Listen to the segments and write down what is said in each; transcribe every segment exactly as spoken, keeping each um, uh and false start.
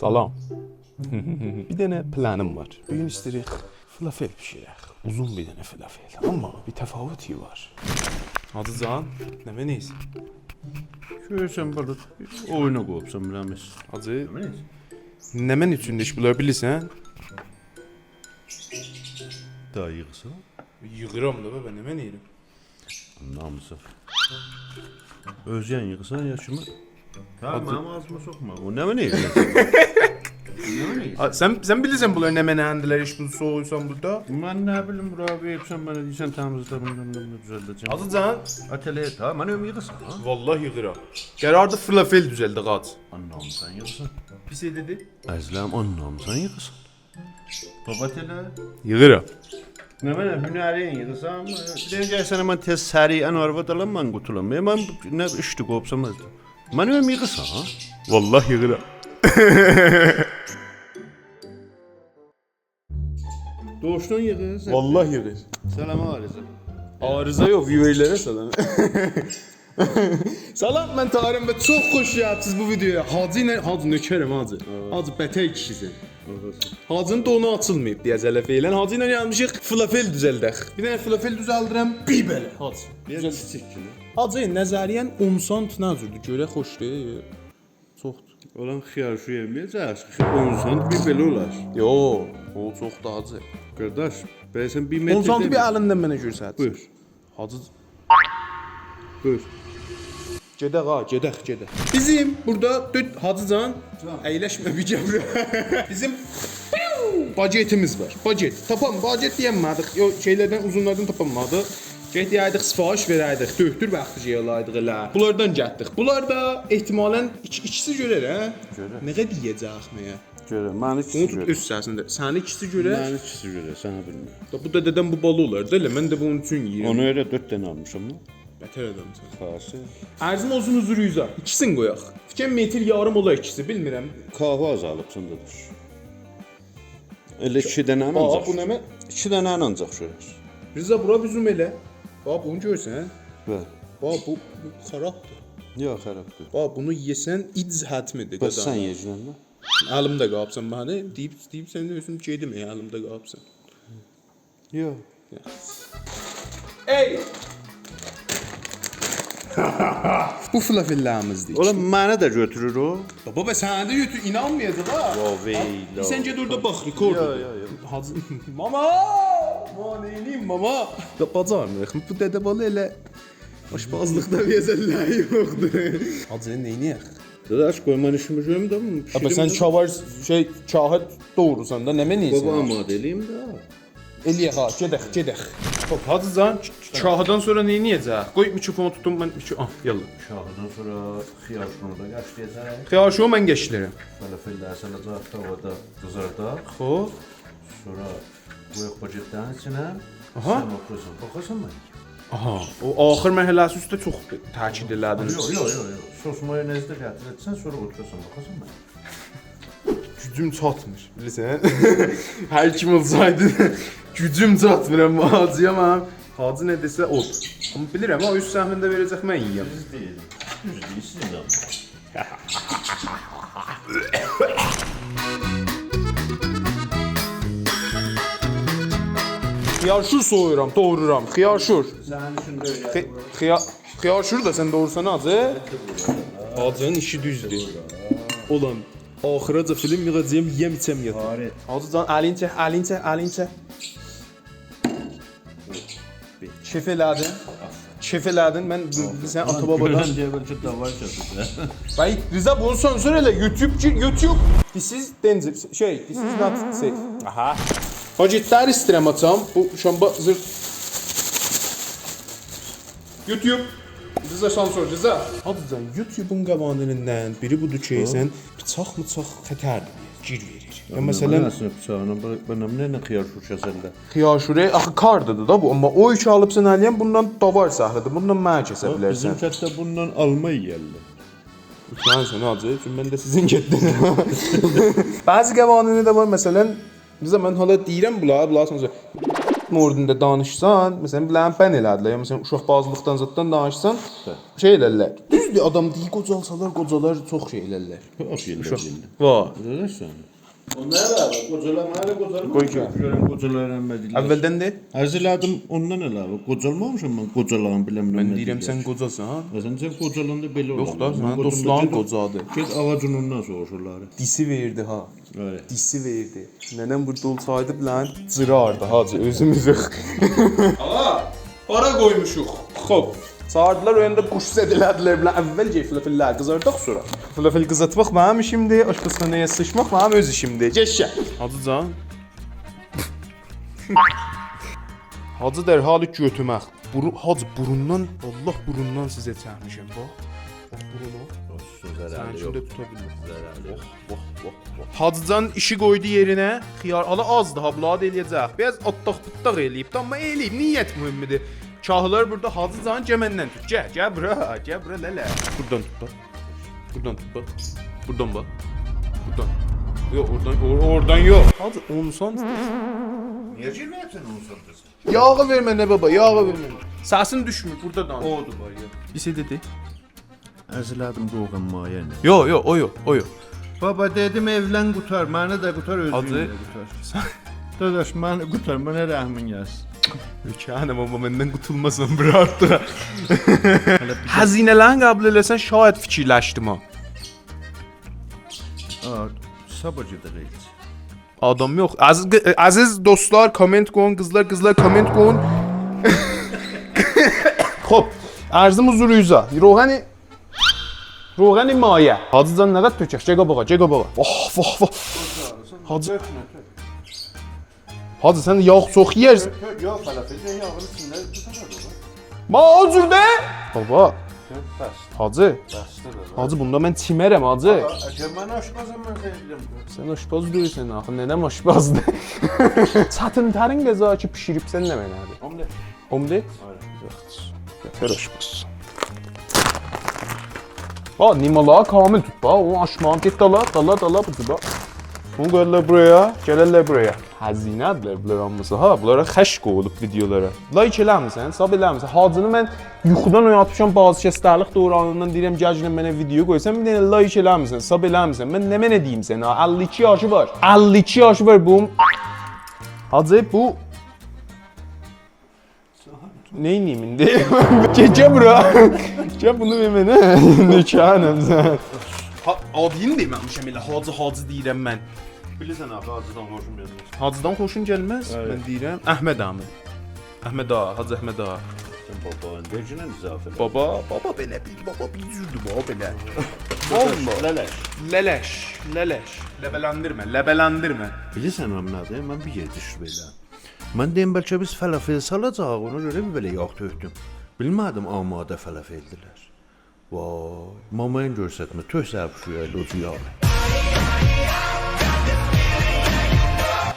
سلام. بیر دنه پلانیم وار. بو گون ایسته‌ییریک فلافل بیشیرک. اوزون بیر دنه فلافل. آمما بیر تفاوتی وار. حاجی جان، نمنه‌ییز؟ گؤرورسن، بالا، اویونا قویوبسان، بیلمیرم. حاجی، نمنه‌ییز؟ نمنه اوچون ده ایش بولار بیلیرسن؟ دا ییغیرسان؟ ییغیرام دا، بابا، نمنه یئییرم؟ ناموسو. اؤزون ییغیرسان، یا کیمی؟ هه، منیم آغزیما سوخما. او نمنه یئییر؟ نمنه یئییر؟ آ، سن، سن بیلیرسن بونلار نمنه‌دیرلر، هئچ بونو سویوسان بورادا؟ من نه بیلیم، بورا وئریبسن منه، دئییرسن تمیزله، بونو، بونو، بونو دوزلده‌جم. حاجی جان. اتله، ها، منی ییغیرسان، ها؟ والله ییغیرام. قراردی فلافل دوزلدک، حاج. آن ناموسان ییغیرسان. پیس ائدیدی. عزیزم، آن ناموسان ییغیرسان. بابا، ائله. ییغیرام. نمنه، هنرین ییغیرسان؟ بیر دنه گل سنه من تئز سریعا آرواد آلام، من قوتولام. ائ، من نه ایشدی قووسام ازدی. من اؤیوم ییغیرسان، ها؟ والله ییغیرام. دوغوشدان ییغیر، سن. والله ییغیر. سلام، عارضه. عارضه یوخ، ویورلره سلام. سلام، من طاهرم و چوخ خوش گلیبسیز بو ویدیویا. حاجی ایله، حاجی نؤکرم، حاجی. آه. حاجی بتر کیشی‌سن. آه. حاجی‌نین دونو آچیلماییب دئیه‌جکلر فعلاً. حاجی ایله گلمیشیک فلافل دوزلدک. بیر دنه فلافل دوزلدیرم، بیر بئله، حاجی. بیر دوزلدیرم. کیچیک کیمی. حاجی، نظریاً اون سانت نه جوردور؟ گؤرک، خوشدور؟ چوخدور. اولان خیارشور یئمه‌یه‌جک، اون سانت بیر بئله اولار. یوخ، او چوخدور، حاجی. قارداش، بس سن بیر متر اون سانتی بیر دئمه. الیندن منه گؤرست. بویور. حاجی. بویور. گئدک ها، گئدک، گئدک. بیزیم بورادا دؤرد، حاجی جان، جان. اَیلشمه بیر گل بورا. بیزیم باگئتیمیز وار. باگئت. تاپام، باگئت دئیه‌مه‌دیک. او شئیلردن، اوزونلاردان تاپانمادیق. گئده‌یدیک، سفارش وئره‌یدیک. دؤکتور وقتی یئله‌یدیک ائله. بونلاردان گتدیک. بونلار دا احتمالاً ایکی، ایکیسی گؤرر، هه؟ گؤرر. نه قدر یئیه‌جک مگه؟ گؤرر. منی ایکیسی گؤرر. بونو توت اؤز سسینده. سنی ایکیسی گؤرر. منی ایکیسی گؤرر، سنه بیلمیر. دا بو دده‌دن بو بالا اولار دا ائله. من ده بونون اوچون یئییرم. اونا گؤره دؤرد دنه آلمیشام دا. بتر آدامسان. خاهش ائدیرم. عرضیم اولسون حضورونوزا. ایکیسینی قویاق. فیکریم متر یاریم اولا ایکیسی، بیلمیرم. کاهو آز آلیبسان، داداش. ائله ایکی دنه آنجاق. آ، بو نمنه؟ ایکی دنه آنجاق گؤرر. رضا، بورا بیر زوم ائله. باخ، بونو گؤرورسن، هه؟ بلی. باخ، بو، بو خرابدیر. یوخ، خراب دئییل. باخ، بونو یئسن، ایدز حتمی‌دیر، بس سن قدم. یئیه‌جکسن ده. الیمده قالیبسان منی. دئییب، دئییب سن اؤزون گئدیم، ائ، الیمده قالیبسان. یوخ. ای! بو فلافل‌لریمیزدیر. اوغلوم، منی ده گؤتورور او. بابا، به سنه ده گؤتور، اینانمایاجاق ها. یا ویلا. سن گئت اورادا باخ، رکورد یوخ، ائدیر. یوخ، یوخ. حاجی، ماما! ماما، نئینییم، ماما؟ یا، باجارمیریق. بو دده بالا ائله آشپزلیکدا بیر ازللیگی یوخدور. حاجی، نئینییک؟ داداش، قوی من ایشیمی گؤروم ده، بونو آبی، سن بیشیریم ده. کاهی، شئی، کاهی دوغرورسان دا، نمنه یئییرسن؟ بابا، آماده ائله‌ییم ده. ائله‌یک ها، گئدک، گئدک. خوب، حاجی جان، ک-، کاهیدان سونرا نئینیه‌جک؟ قوی میکروفونو توتوم، من میکرو-، آه، یاللا. کاهیدان سونرا خیارشورونو دا قاشلایاجاق. خیارشورو من قاشلاییرام. فلافل‌لری سالاجاق تاوادا، قیزارداق. خوب. سونرا قویاق باگئت‌لرین ایچینه. آها. سن اوتوراسان، باخاسان منه. آها، او آخیر مرحله‌سی اوسته چوخ تأکید ائله‌دین. یوخ، یوخ، یوخ، یوخ. سس مایونزی ده گتیره‌جکسن، سونرا اوتوراسان، باخاسان منه. گوجوم چاتمیر، بیلیرسن. هر کیم اولسایدی، گوجوم چاتمیر، آمما حاجی‌یا منیم، حاجی نه دئسه اودور. آمما بیلیرم ها، اوچ سهمینی ده وئره‌جک، من یئیم. دوز دئییر، دوز دئییر، سیز اینانین. خیارشور سویورام، دوغرورام. خیارشور. سنین اوچون ده ائله. خی-، خیا-، خیارشورو دا سن دوغرورسان، حاجی؟ حاجی‌نین ایشی دوزدور. اولان، آخیراجا فیلم ییغاجاغام، یئیم، ایچم، یاتام. حاجی جان، الین چک، الین چک، الین چک. کئف ائله‌دین. کئف ائله‌دین. من، سن آتا بابادان. گؤرن دئیه بلکه داوار چاتیر. بای، رضا، بونو سانسور ائله. YouTube، YouTube. This is danger. شئی، this is not safe. آها. باگئت‌لری ایسته‌ییرم آچام. بو شامبا زیرت. YouTube. رضا، سانسور، رضا. حاجی جان، YouTubeون قوانینیندن بیری بودور کی، هی؟ سن بیچاق میچاق خطردیر، گیر وئریر. یا، یا، مثلا، من اصلینده بیچاغینان، باخ، من نه، نه خیارشور کسرلر. خیارشوری آخی کاردیدیر دا بو، آمما او ایکی آلیبسان الیین، بوندان داوار سهله‌دیر، بوندان منی کسه بیلرسن. باخ، بیزیم کتده بوندان آلما یئیرلر. اوتمالیسان، حاجی، چونکی من ده سیزین کتده‌یم. بعضی قوانینی ده وار، مثلا، بیزه من حالا دئییرم بونلاری، بونلاری سانسور. موردیندا دانیشسان، مثلا، بیله‌ن بند ائله‌دیلر، یا، مثلا، اوشاق‌بازلیقدان زاددان دانیشسان، هه. شئی ائلرلر. دوزدور، آدام دئییر، قوجالسالار، قوجالار، چوخ شئی ائلرلر. چوخ شئی ائلرلر اوشاق ایندی. وار. قارداش سن. اوندان علاوه، قوجالار، منه ائله قوجالمامیشام. قوی کی. گؤرم، قوجالار نمنه دئییرلر. اوّلدن دئ. عرض ائله‌دیم، اوندان علاوه، قوجالمامیشام من، قوجالارین بیلمم من نمنه دئییرم، دئییرلر. سن قوجاسان. یا سن، سن قوجالاندا بئله اولار. یوخ دا، من منیم قوجام دوستلاریم دا گئت، قوجادیر. گئت آغاجین اوندان سوروش اونلاری. دیسی وئردی ها. آره. دیسی وئردی. ننه‌م بورادا اولسایدی، بیله‌ن جیرردی، حاجی، اؤزوموزوخ. آغا، پارا قویموشوق. خوب. چاغیردیلار، او یاندا قوش زد ائله‌دیلر، بیله‌ن اول گئدیب فلافل‌لری قیزارداق سونرا. فلافل قیزارتماق منیم ایشیمدیر، آشپزخانایا سیچماق منیم اؤز ایشیمدیر. گئت گل. حاجی جان. حاجی در حال گؤتورمک. بورو-، حاجی، بوروندان، الله بوروندان سیزه چکمیشم، باخ. باخ، بورونو. اولسون، ضرری سنینکینی ده یوخ. توتا بیلمیرم. ضرری یوخ. باخ، باخ، باخ، باخ. حاجی جان ایشی قویدو یئرینه. خیار، حالا آزدی ها، بونلاری دا ائله‌یه‌جک. بیر آز آتداق-پیتداق ائله‌ییب دا، آمما ائله‌ییب. نیت مهمدور. کاهیلار بورادا، حاجی جان، گل مندن توت. گل، گل بورا، گل بورا، لله. بورادان توت دا. بورادان توت دا. بورادان باخ. بورادان. یوخ، اورادان، اور-، اورادان یوخ. حاجی، اون سانت. نییه گیرمه‌ییبسن اون سانت؟ یاغی وئر منه، بابا، یاغی وئر منه. سسین دوشمور، بورادا دانیش. اودور، وار، یوخ. بیر شئی دئدی. عرض ائله‌دیم، روغن مایه ایله. یوخ، یوخ، او یوخ، او یوخ. بابا، دئدیم، ائولن قوتار، منی ده قوتار، اؤزونو حاجی. ده قوتار. داداش، منی قوتار، منه رحمین گلسین. اوکیانم، آمما مندن قوتولماسان، بورا آرتدیرا. هله بیر ده هزینه‌لرینی قبول ائله‌سن، شاید فیکیرلشدیم ها. آ، صاباح گئدک هئچ. آدام یوخ. عزیز، عزیز دوستلار، کامنت قویون، قیزلار، قیزلار، کامنت قویون. خوب، عرضیم حضوروزا. روغن، روغن مایه. حاجی جان، نه قدر تؤکک؟ گل قاباغا، گل قاباغا. واه، واه، واه. حاجی. حاجی، سن یاغ چوخ یئیرسن. یوخ، یوخ، فلافل ده یاغین ایچینده بو قدر اولور. ما او جور ده. بابا. یوخ، بس. حاجی. بسدیر، بابا. حاجی، بوندا من چیمرم، حاجی. آ، آ، من آشپزم، من سنه دئییرم. سن آشپز دئییلسن آخی، ننه‌م آشپزدیر. چتین‌ترین غذا کی بیشیریبسن نمنه‌دیر؟ املت. املت؟ آره. یوخ. بتر آشپز. باخ، نیمالاری کامل توت، باخ. اونو آچماغین، گئت دالا، دالا، دالا، بودور، باخ. بونو قویارلار بورایا، گلرلر بورایا. هزینه‌دیرلر بونلار هامیسی، ها. بونلارا خرج قویولوب ویدئولارا. لایک ائله‌میرسن، ساب ائله‌میرسن. حاجینی من یوخودان اویاتمیشام، بازنشسته‌لیک دورانیندان دئییرم، گل گینه منه ویدئو قوی. سن بیر دنه لایک ائله‌میرسن، ساب ائله‌میرسن. من نمنه دئییم سنه، ها؟ اللی ایکی یاشی وار. اللی ایکی یاشی وار بو. حاجی، بو نئینیییم ایندی؟ گل، گل بورا. گل بونو وئر منه. نوکرم سن. ها، آدینی دئمه‌میشم ائله، حاجی، حاجی دئییرم من. بیلیرسن آخی، حاجیدان خوشوم گلمز. حاجیدان خوشون گلمز؟ آره. من دئییرم، احمد آقا. احمد آقا، حاجی احمد آقا. سن بابا، دئگینن اضافه. بابا، بابا بئله بیل، بابا بیر جوردور بابا بئله. والله. للش. للش، للش. لبه‌لندیرمه، لبه‌لندیرمه. بیلیرسن، آمما نه‌دیر؟ من بیر یئر دوشدوم ائله. من دئدیم، بلکه بیز فلافل سالاجاغیق، اونا گؤره بیر بئله یاغ تؤکدوم. بیلمه‌دیم، آماده فلافل‌دیلر. وای، مامایین گؤرستمه، تؤک ظرفشویه لوجو یاغی.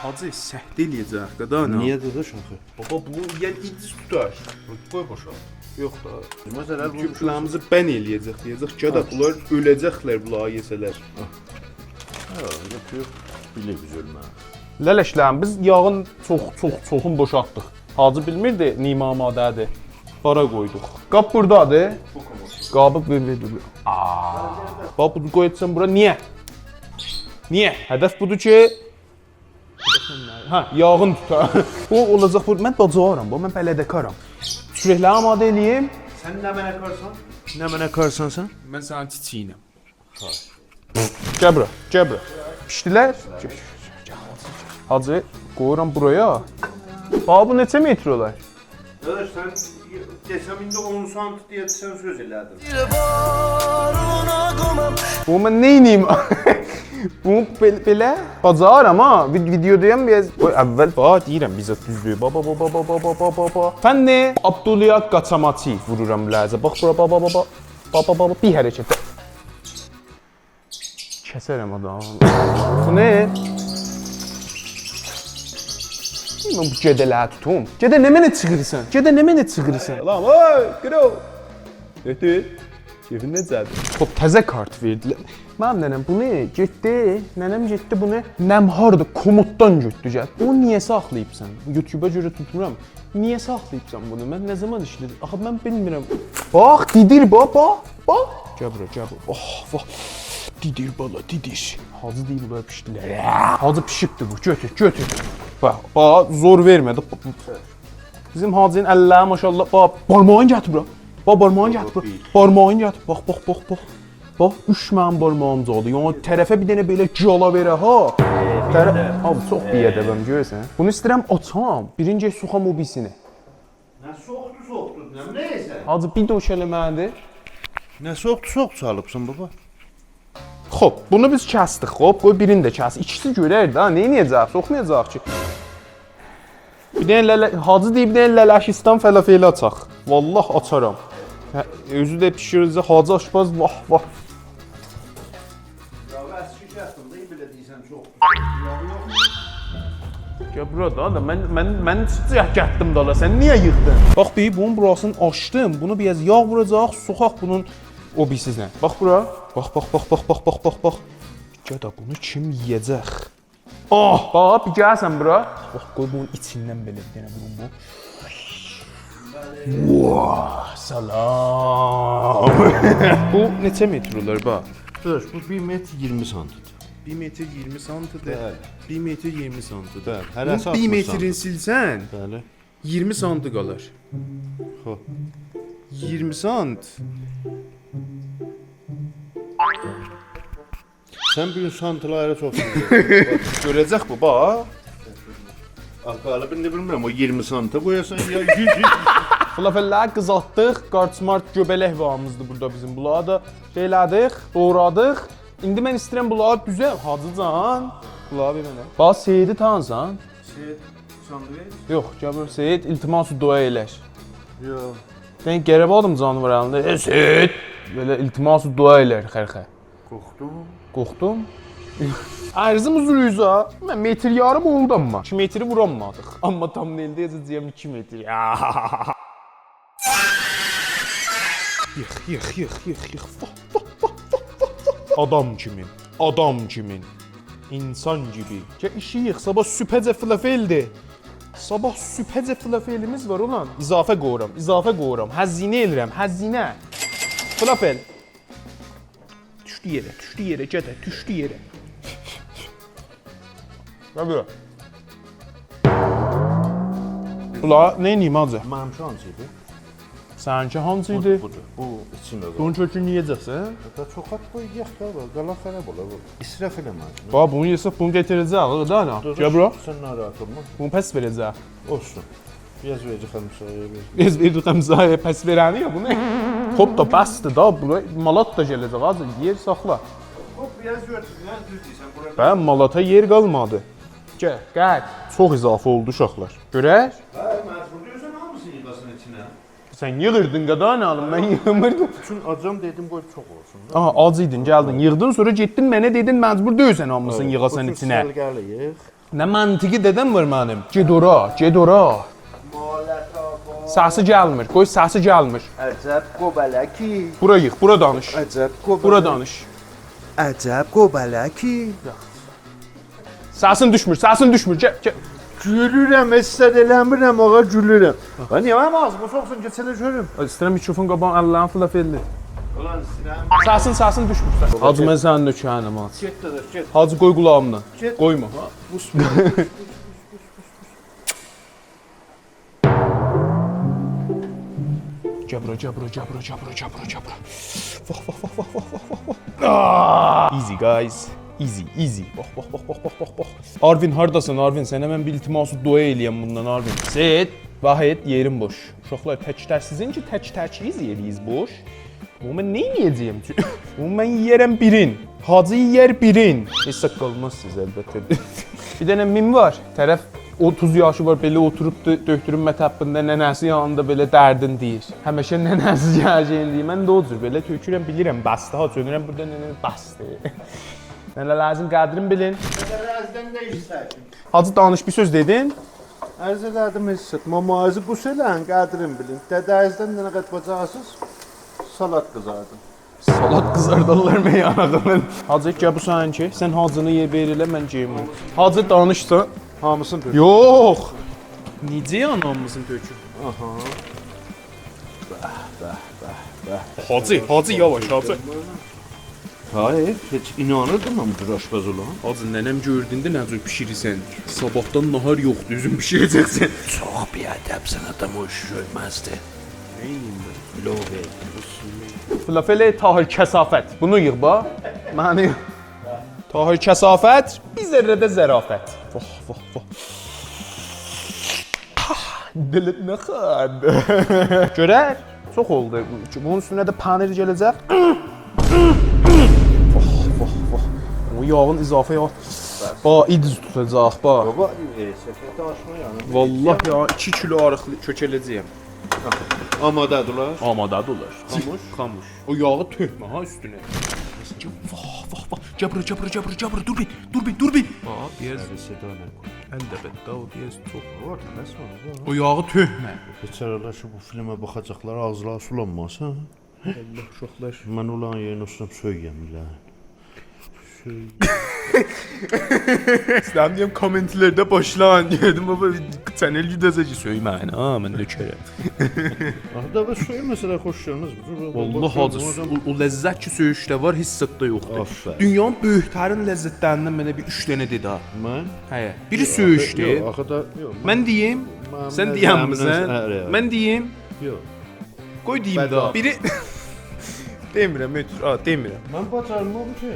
حاجی، سکته ائله‌یه‌جک، قادان. نییه، داداش، آخی؟ بابا، بونو یئین ایدریس توتار. قوی بوشا. یوخ دا. بیلمز، هله بونو یوتیوبچولاریمیزی بند ائله‌یه‌جک، دئیه‌جک کی، آدا، ها، بونلار اؤله‌جکلر، بونلاری یئسه‌لر. ها. ها، یوخ، یوخ. بیلیر بیز اؤلمه‌ییک. للشلریم، بیز یاغین چوخ، چوخ، چوخون بوشالتدیق. حاجی بیلمیردی، نیمه آماده‌دیر. بارا قویدوق. قاب بورادادیر. قابی بیر، بیر، بیر، بیر. آ. باخ، بونو قویاجاغام بورا. نییه؟ نییه؟ هدف بودور کی، هه، یاغین توتا. بو اولاجاق بو. من باجارام بو، من بلدکارام. چؤرکلری آماده ائله‌ییم. سن نمنه‌کارسان؟ نمنه‌کارسان سن؟ من سنین چیچیگینم. گل بورا، گل بورا. پیشدیلر. گل، گل، گل، گل. حاجی، قویورام بورایا. باخ، بو نئچه متر اولار؟ داداش، سن دئسم ایندی اون سانت دئیه سن سؤز ائله‌دین. بونو من نئینییم؟ بو بئل-، بئله باجارام ها. وید-، ویدئودایام بیر آز. قوی، اول باخ، دئییرم، بیزه دوزدور. باخ، باخ، باخ. فن عبدالله قاچاماچی وورورام بیله‌زه. باخ بورا، باخ، باخ، باخ، باخ. باخ، باخ، باخ، باخ، بیر حرکت. کسرم آدامی. بو نه؟ من بو گئده‌لری توتوم. گئده، نمنه چیغیریسان؟ گئده، نمنه چیغیریسان؟ لام، اوی، قیرو. گئتدی. ائوین نئجه‌دیر؟ خوب، تازه کارت وئردیلر. منیم ننه‌م بونو گئتدی، ننه‌م گئتدی بونو نم هاردا، کمددان گؤتدو گلدی. اونو نییه ساخلاییبسان؟ یوتیوبا گؤره توتمورام. نییه ساخلاییبسان بونو؟ من نه زامان ایشله‌دیم؟ آخی من بیلمیرم. باخ، دیدیر، باخ، باخ، باخ. گل بورا، گل بورا. اوه، باخ. دیدیر بالا، دیدیر. حاجی دئییر، بونلار پیشدیلر. حاجی پیشیبدیر بو. گؤتور، گؤتور. باخ، باخ، زور وئرمه‌دی. بیزیم حاجی‌نین اللری ماشاالله. باخ، بارماغین گتیر بورا. باخ، بارماغین گتیر بورا. بارماغین گتیر. باخ، باخ، باخ، باخ. باخ، اوچ منیم بارماغیم جالدی. یعنی طرفه بیر دنه بئله گالا وئره ها. طرف، حاجی، چوخ بی‌ادبم، گؤرورسن. بونو ایسته‌ییرم آچام. بیرینجی سوخام او بیریسینی. نه سوخدو، سوخدو، نه، نه ایسه؟ حاجی، بیر دوش ائله منده. نه سوخدو، سوخدو سالیبسان، بابا؟ خوب، بونو بیز کسدیک، خوب، قوی بیرینی ده کس. ایکیسی گؤرر ده، نه ائده‌جک، سوخمایاجاق کی. بیر دنه لله، حاجی دئییب، بیر دنه لله‌شیستان فلافلی آچاق. والله آچارام. هه، اؤزو ده پیشیره‌جک، حاجی آشپز، واه، واه. یا، بس شیش یاتدیم دا، بئله دئییرسن، چوخ. گل بورا دا، دا من، من، من سیزه گتدیم دالا، سن نییه ییخدین؟ باخ، بیر بونون بوراسینی آچدیم، بونو بیر آز یاغ ووراجاق، سوخاق بونون او بیریسینه. باخ بورا، باخ، باخ. گده، بونو کیم یئیه‌جک؟ آه! باخ، بیر گلسن بورا. باخ، قوی بونون ایچیندن بئله بیر دنه ووروم بو. واه، سلام. بو نئچه متر اولار، باخ؟ دور، بو بیر متر اییرمی سانتی‌دیر. بیر متر اییرمی سانتی‌دیر. بلی. بیر متر اییرمی سانتی‌دیر. بلی، هره‌سی بونون بیر آلتمیش مترین سانتی‌دیر. سیلسن، بلی. اییرمی سانتی قالار. خوب. اییرمی سانت. سن بو گون سانتیلارا چوخ سئویرسن. گؤره‌جک بو، باخ. آخی، هله ایندی بیلمیرم، او اییرمی سانتی قویاسان یا یوز. فلافل‌لری قیزارتدیق، قارچ-مارچ گؤبه‌لک واریمیزدی بورادا بیزیم. بونلاری دا شئی ائله‌دیک، دوغرادیق. ایندی من ایسته‌ییرم بونلاری دوزه-، حاجی جان، بونلاری بیر منه. باخ، سیدی تانیسان؟ سید ساندویچ؟ یوخ، گل بورا، سید التماس دعا ائلر. یوخ. سن غریبه آدام جانیوار الینده. «ای سید!» بئله التماس دعا ائلر، خرخه. قورخدون؟ قورخدوم. عرضیم حضوروزا، من متر یاریم اولدو آمما. ایکی متری ووراممادیق. آمما تامنئیلده یازاجاغام ایکی متر. ییخ، ییخ، ییخ، ییخ، ییخ. واه، واه، واه. آدام کیمین، آدام کیمین. اینسان کیمی. گل ایشی ییخ، صاباح صبحه‌جه فلافل‌دیر. صاباح صبحه‌جه فلافلیمیز وار، اولان. اضافه قویورام، اضافه قویورام. هزینه ائله‌ییرم، هزینه. فلافل. دوشدو یئره، دوشدو یئره، گده، دوشدو یئره. گل بورا. بونلاری نئینیییم، حاجی؟ منیمکی هانسی ایدی؟ سنینکی هانسی ایدی؟ بودور، بودور. بو ایچینده قالیر. بونون کؤکونو یئیه‌جکسن؟ دا چوخ آت قوی، یئیک دا، باخ، قالان خراب اولار، بو. اسراف ائله‌مه. باخ، بونو یئسک، بونو گتیره‌جک، ها، دا نه؟ دور، گل بورا. سن ناراحت اولما. بونو پس وئره‌جک. اولسون. بیر آز وئره‌جک همسایه‌یه، بیر آز. بیر آز وئره‌جک همسایه‌یه، پس وئرنی یا بونو. خوب دا، بسدیر دا، بورا مالات دا گله‌جک، حاجی، یئر ساخلا. خوب، بیر آز گؤتور، بیر آز دوز دئییرسن، بورا. به، مالاتا یئر قالمادی. گل، گل. چوخ اضافه اولدو، اوشاقلار. گؤرک. هه، مجبور دئییرسن، هامیسینی ییغاسان ایچینه. سن ییغیردین، قادان آلیم، من ییغمیردیم. چون آجام دئدیم، قوی چوخ اولسون دا. آها، آج ایدین، گلدین، ییغدین، سونرا گئتدین، منه دئدین، مجبور دئییرسن هامیسینی ییغاسان ایچینه. بو جور سلیقه‌لی‌ییک. نه منطقی دئدن وار منیم. گئت اورا، گئت اورا. مالت آباد. سسی گلمیر، قوی سسی گلمیر. عجب گوبلکی. بورا ییغ، بورا دانیش. عجب گوبلک. بورا دانیش. عجب گوبلکی. سسین دوشمور، سسین دوشمور. گل، گل. گولورم، حس ائله‌میرم، آقا، گولورم. ها، نییه منیم آغزیما سوخسون، گئچ ائله گؤروم. ایسته‌ییرم میکروفون قاباغینا اللرین فلافل‌دیر. اولان، ایسته‌ییرم. سسین، سسین دوشمور. بابا، حاجی، گئت. من سنین نؤکرینم، حاجی. گئت، داداش، گئت. حاجی، قوی قولاغیمدان. گئت. قویما. بوس، بوس، بوس، بوس، بوس، بوس. گل بورا، گل بورا، گل بورا. واه، واه، واه. آه! Easy, guys. Easy, easy. واه، واه، واه. آروین، هارداسان، آروین؟ سنه من بیر التماس دعا ائله‌یم بوندان، آروین. سید، واحد، یئرین بوش. اوشاقلار، تک-تک، سیزین کی تک-تکیز یئرینیز بوش. آمما من نئینیه‌جه‌یم کی؟ آمما من یئیه‌رم بیرین. حاجی یئیر بیرین. هئچ ساققالماز سیز، البته. بیر دنه میم وار. طرف اوتوز یاشی وار، بئله اوتوروبدو دؤکتورون مطبینده، ننه‌سی یانیندا بئله دردین دئییر. همیشه ننه‌سی گله‌جه‌یین دئییر. من ده او جور بئله تؤکورم، بیلیرم، بسدیر ها، چؤنورم بورادا، ننه، بسدیر. ننه‌لرینیزین قدرین بیلین. ننه‌لرینیزدن ده ایش چکین. حاجی، دانیش، بیر سؤز دئدین. عرض ائله‌دیم، حس ائت. ماماییزی قوس ائله‌یین، قدرین بیلین. دده‌ییزدن ده نه قدر باجاریرسینیز، سالاد قیزاردین. سالاد قیزاردارلار مئیخانادا. حاجی، گل بو سنینکی. سن حاجینی یئ، وئر ائله، من گئدیم. حاجی، دانیشسان. هامیسینی تؤک. یوخ. نئجه یعنی هامیسینی تؤکوم؟ آها. به، به، به، به. حاجی، حاجی، یاواش، حاجی. هه، هئچ اینانیردیم من بو جور آشپز اولان. حاجی، ننه‌م گؤردوندو نه جور بیشیریرسن. صاباحدان ناهار یوخدور، اؤزون بیشیره‌جکسن. چوخ بی‌ادبسن، آدام او ایشی گؤرمزدی. نئینییم من؟ لو وئردیم. فلافل طاهر کثافت. بونو ییغ، باخ. منی طاهر کثافت، بیر ذره ده ظرافت. واه، واه، واه. دلت نخواد. گؤرر، چوخ اولدو. بونون اوستونه ده پنیر گله‌جک. واه، واه، واه. او یاغین اضافه یاغ. باخ، ایدز توتاجاق، باخ. بابا، ائ، سفره آشما یعنی. والله یا، ایکی کیلو آریقلی کؤک ائله‌یه‌جه‌یم. آماده‌دیرلر. آماده‌دیرلر. خاموش؟ خاموش. او یاغی تؤکمه ها اوستونه. واه، واه، واه. گل بورا، گل بورا، گل بورا، گل بورا. دور بیر، دور بیر، دور بیر. باخ، بیر آز. سری صدا نکن. ال ده بد، داو بیر آز چوخ. بابا، تلسمه، بابا. او یاغی تؤکمه. بیچاره‌لر کی بو فیلمه باخاجاقلار، آغیزلاری سولانماسین. والله، اوشاقلار. من اولارین یئرینه اوتورسام سؤیویم بیله‌نی. سؤی- ایسته‌ییرم دئیم، کامنت‌لرده باشلایین. گؤردوم، بابا، چنل گئده‌جک کی، سؤیمه‌یین ها، من نؤکرم. آخی دا، بس سؤیمه‌سه‌لر خوش گلمز. بو جور، بو جور، والله، باخ، حاجی، آدام او، او لذت کی سؤیوشده وار، هئچ زاددا یوخدور. آفرین. دونیانین بؤیوک‌ترین لذت‌لریندن منه بیر اوچ دنه دئ دا. من؟ هه، بیری یوخ، سؤیوشدور. یوخ، آخی دا، یوخ، من دئییم، من سن نه دئیه‌ممیسن؟ زمینم، هه، هه. من دئییم. یوخ. قوی دئییم دا. بدبخت. بیری دئمیرم، اؤتور، آ، دئمیرم. من باجارمام کی.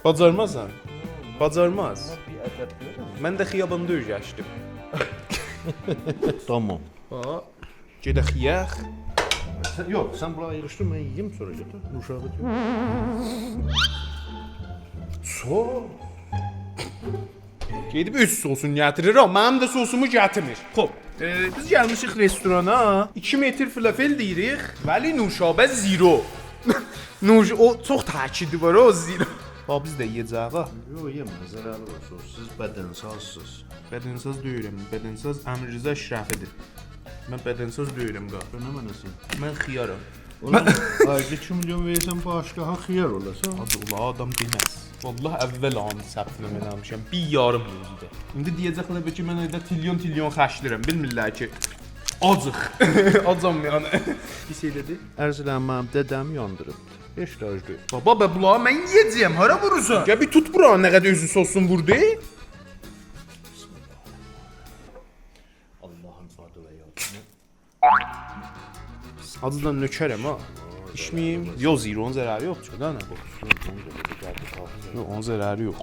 باجارمازسان؟ یوخ، من، باجارماز. من بی‌ادب دئییرم. من ده خیاباندا اؤیرشدیم. تامام. باخ، گئدک یئیک. سن، یوخ، سن بونلاری ییغیشدیر، من یئییم، سونرا گؤتور. نوشابه دئییر. سوس. گئدیب اؤز سوسونو گتیریر، آمما منیم ده سوسومو گتیرمیر. خوب، ائ، بیز گلمیشیک رستورانا، ایکی متر فلافل دئییریک، ولی نوشابه زیرو. نوش-، او چوخ تأکیدی وار، او زیرو. باخ، بیز ده یئیه‌جه‌ییک، ها. یوخ، یئمه، ضرری وار، سوسسوز بدنسازسیز. بدنساز دئییرم، بدنساز امیر رضا اشرفی‌دیر. من بدنساز دئییرم، قا. سن نمنه‌سن؟ من خیارام. اولان، آیدا ایکی میلیون وئریرسن، باشقاها خیار اولاسان. حاجی، اولا آدام دئمز. والله، اول آنی ثبت‌نام ائله‌میشم. بیر یاریم اؤزو ده. ایندی دئیه‌جکلر بلکه من ائوده تریلیون تریلیون خرجله‌ییرم. بیلمیرلر کی آجیق. آجام یعنی. بیر شئی دئدی. عرض ائله‌ییم، منیم دده‌می یاندیریبدی. هئچ ده آج دئییل. بابا، به بونلاری من یئیه‌جه‌یم. هارا وورورسان؟ گل بیر توت بورا، نه قدر اؤزو سوسون ووردو. آللاهین آدی و یادی. آجیدان نؤکرم ها. ایچمه‌ییم. یوخ، زیرونون ضرری یوخ کی، دا نه؟ یوخ، اونون ضرری یوخ.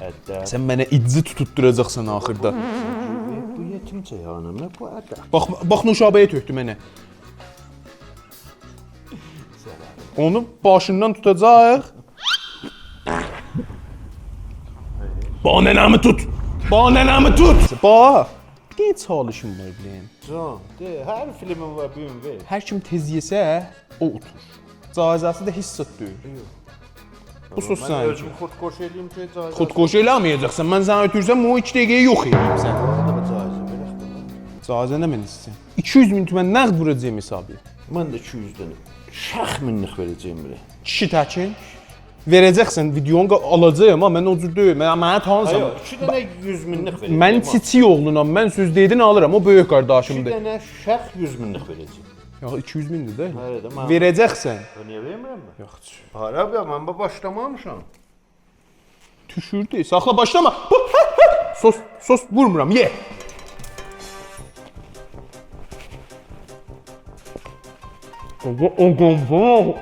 ادده. سن منه ایدزی توتوتدوراجاقسان آخیردا. بو یئتیم چیخانیم، بو ادده. باخ، باخ، نوشابه‌یه تؤکدو منه. اونو باشیندان توتاجاق. باخ، ننه‌می توت! باخ، ننه‌می توت! باخ! بیر دنه چالشیم وار، بیله‌یین. جان، دئ، هر فیلمین وار، بیر گون وئر. هر کیم تئز یئسه، او اوتور. جایزه‌سی ده هئچ زاد دئییل. یوخ. بو سوس سنینکی. من اؤزومو خودکش ائله‌ییم کی، جایزه. خودکش ائله‌مه‌یه‌جکسن. من سنی اؤتورسم، او ایکی دقیقه‌یه یوخ ائله‌ییبسن. جایزه وئرک ده. جایزه نمنه ایسته‌ییرسن؟ ایکی یوز مین تومن نقد ووراجاغام حسابا. من ده ایکی یوز دنه شاخ مینلیک وئره‌جه‌یم بیره. کیشی تکین. وئره‌جکسن، ویدیونو قا-، آلاجاغام، آمما من او جور دئییل. من، منی تانیرسان. هه، یوخ، ایکی دنه یوز مینلیک وئره‌جه‌یم، باخ. من کیچیک اوغلونام، من سؤز دئدین آلیرام، او بؤیوک قارداشیمدیر. ایکی دنه شاخ یوز مینلیک وئره‌جه‌یم. یا، ایکی یوز مین‌دیر ده. هه، ده، من وئره‌جکسن. نییه وئرمیرم من؟ یوخ، چی؟ هارا، من با-، باشلامامیشام. توشوردو. ساخلا، باشلاما. هو، هه، هه. سوس، سوس وورمورام، یئ. بابا، او قومبا.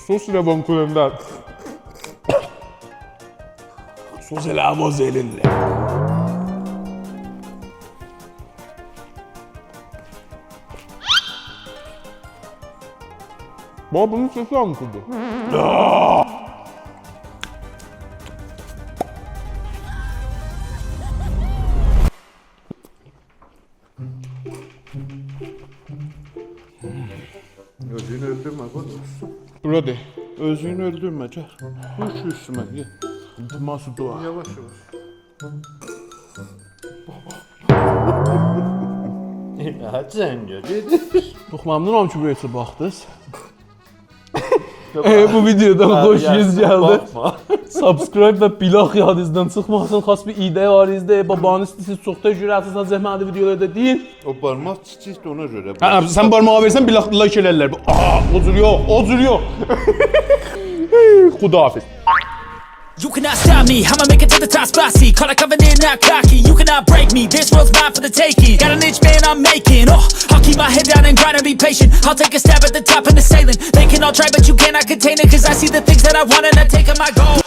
سس روان کننده. سس ائله آواز ائلینله. بابا، بونون سسی هانسیدیر؟ اؤزونو اؤلدورمه، قوی. بورادیر. اؤزونو اؤلدورمه، گل. دوش اوستومه، گل. ماسو دوا. یاواش، یاواش. هه، جنگه گئدیر. چوخ ممنونام کی بورایا باخدینیز. ائ، بو ویدیودان هه، خوشونوز یاخشی، گلدی. باخما. Subscribe و block یادینیزدان چیخماسین. خاص بیر ایده وار ایزده. بابانیز سیز چوخ دا گؤره‌سینیز، آنجاق من ده ویدیولاردا دئیین. او بارماق کیچیکدیر، اونا گؤره. هه، سن بارماغی وئرسن، block، like ائلرلر. آآ، او جور یوخ، او جور یوخ. خداحافظ. You cannot stop me, I'ma make it to the top spot. See, call a covenant, not cocky. You cannot break me, this world's mine for the taking. Got an inch, man, I'm making. Oh, I'll keep my head down and grind and be patient. I'll take a stab at the top and the ceiling. They can all try, but you cannot contain it. Cause I see the things that I want and I take on my goal.